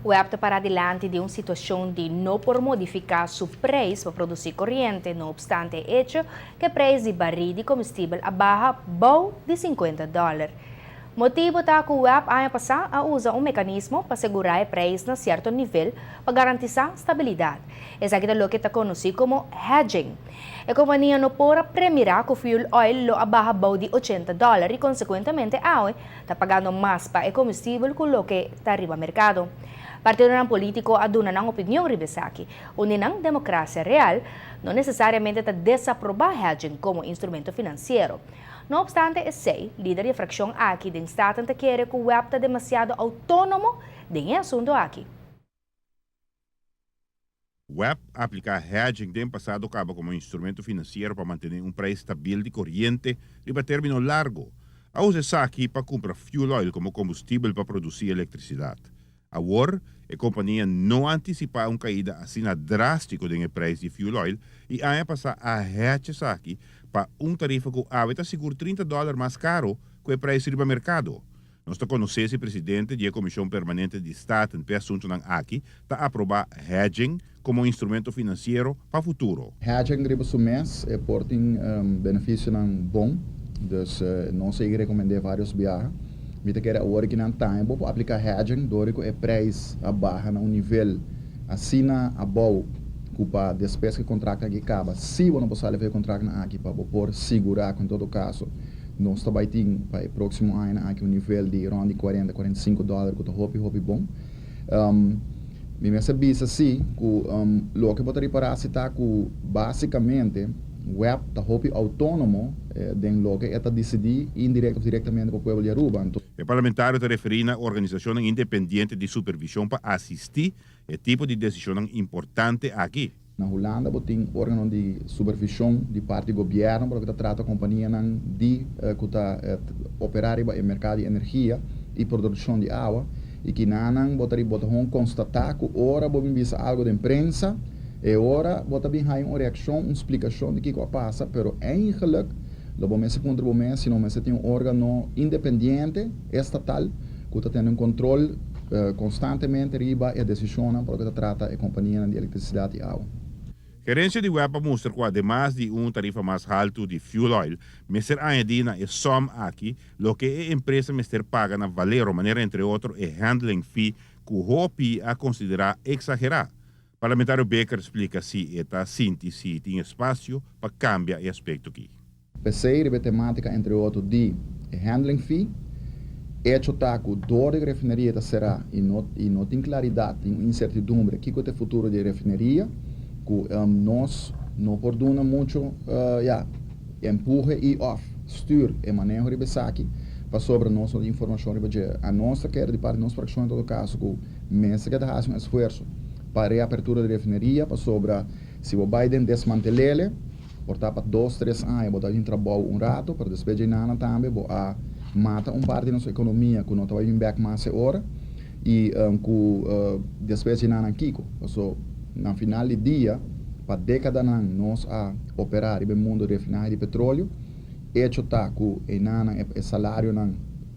WEB ta para dilanti di un situacion di no por modifica su prijs pa produci coriente, no obstante e hecho cu e prijs di bari di comestibel a baha bou di 50 dollar. Motibo ta cu WEB aña pasa a usa un mecanismo pa segura e prijs na cierto nivel pa garantisa stabilidad. Esaki ta loke ta conoci como hedging. E compania no por a premira cu fuel oil lo a baha bou di 80 dollar y consecuentemente awe ta pagando mas pa e comestibel cu loke ta riba mercado. Partidonan politico a duna nan opinion riba esaki. Unda nan Democracia Real no necesariamente ta desaproba hedging como instrumento financiero. No obstante esey, lider di e fraccion aki den Staten ta kere cu WEB ta demasiado autonomo den e asunto aki. WEB a aplica hedging den pasado caba como instrumento financiero pa mantene un prijs stabil di coriente riba termino largo. A usa esaki pa cumpra fuel oil como combustibel pa produci electricidad. Awor, e compania no a anticipa un caida asina drastico den e prijs di fuel oil y aña pasa a hedge esaki pa un tarifa cu awe ta sigur 30 dollar mas caro cu e prijs riba mercado. Nos ta conoce si presidente di e Comision Permanente di Staten p'e asuntonan aki ta aproba hedging como instrumento financiero pa futuro. Hedging riba su mes e por tin beneficionan bon, dus nos a recomende varios biaha. Mi ta kere awor cu nan tambe bo por aplica hedging door cu e prijs a baha na un nivel asina abou cu pa despues cu e contract aki caba, si bo no por sali for e contractnan aki pa bo por sigura cu en todo caso nos ta bay tin pa e proximo añanan aki un nivel di rond di 40, 45 dollar cu ta hopi hopi bon. Mi mester bisa si cu loke bo ta ripara si ta cu basicamente WEB ta hopi autonomo den loke e ta dicidi indirect of directamente pa pueblo di Aruba. Anto. E parlamentario ta referi na organisacionnan independiente di supervision pa asisti e tipo di decisionnan importante aki. Na Hulanda bo tin organo di supervision di parti gobierno pa loke ta trata companianan di cu ta opera riba e mercado di energia y produccion di awa y kinanan bo ta bo ta hon constata cu ora bo bin bisa algo den prensa e ora bo ta bin haya un reaccion, un splicacion di kico a pasa, pero eigenlijk lo bo mester puntra bo mes si no mester tin un organo independiente estatal cu ta tene un control constantemente riba e decisionnan pa loke ta trata e companianan di electricidad y awa. Gerencia di WEB a mustra cu ademas di un tarifa mas halto di fuel oil, mester añadi na e som aki loke e empresa mester paga na Valero, manera entre otro e handling fee cu hopi a considera exagera. Parlamentario Bikker splica si e ta sinti si tin espacio pa cambia e aspecto aki. P'esei riba e tematica entre otro di e handling fee, hecho ta cu door di refineria ta cera y no y no tin claridad, tin un incertidumbre kico ta e futuro di e refineria, cu nos no por duna mucho ya empuhe y of stuur e maneho riba esaki pasobra nos no tin informacion riba dje. Anos ta kere di parti di nos fraccion en todo caso cu mester keda haci un esfuerzo pa reapertura di refineria pasobra si bo bay den desmantelele, por ta pa dos, tres aña bo ta bin trabou un rato, pero despues dje nana tambe bo a mata un parti di nos economia cu no ta bay bin bek mas e ora y cu despues dje nana kico? Paso na final di dia pa decadanan nos a opera riba e mundo refinahe di petroleo, hecho ta cu e nanan e salarionan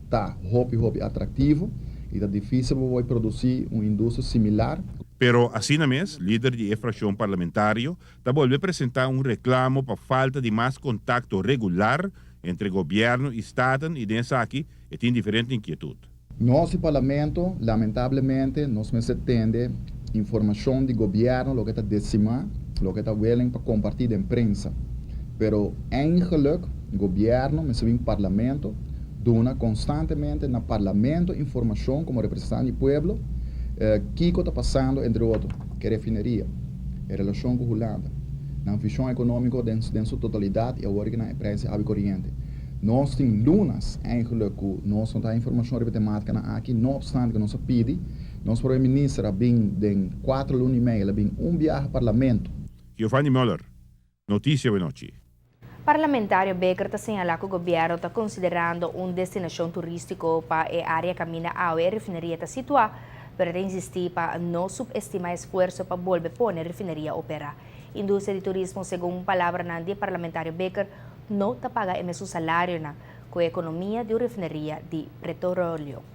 ta hopi hopi atractivo y ta dificil pa bo bay produci un industria similar. Pero asina mes, lider di e fraccion parlamentario ta bolbe presenta un reclamo pa falta di mas contacto regular entre gobierno y Staten y den esaki e tin diferente inquietud. Nos di Parlamento, lamentablemente, nos mester tende informacion di gobierno loke ta decima, loke ta willing pa comparti den prensa. Pero eigenlijk gobierno mester bin Parlamento duna constantemente na Parlamento informacion como representante di pueblo kico ta pasando entre otro cu e refineria, e relacion cu Hulanda, nan vision economico den den su totalidad y awor cu nan e prijs di awa y coriente. Nos tin lunas eigenlijk cu nos no ta haya informacion riba e tematicanan aki, no obstante cu nos a pidi. Nos Prome Minister a bin den cuatro luna y medio, el a bin un biaha Parlamento. Giovanni Muller, Noticia Awenochi. Parlamentario Bikker ta señala cu gobierno ta considerando un destinacion turistico pa e area caminda awe e refineria ta situa, pero ta insisti pa no subestima esfuerso pa bolbe pone refineria opera. Industria di turismo, segun palabranan di parlamentario Bikker, no ta paga e mesun salarionan cu e economia di un refineria di petroleo.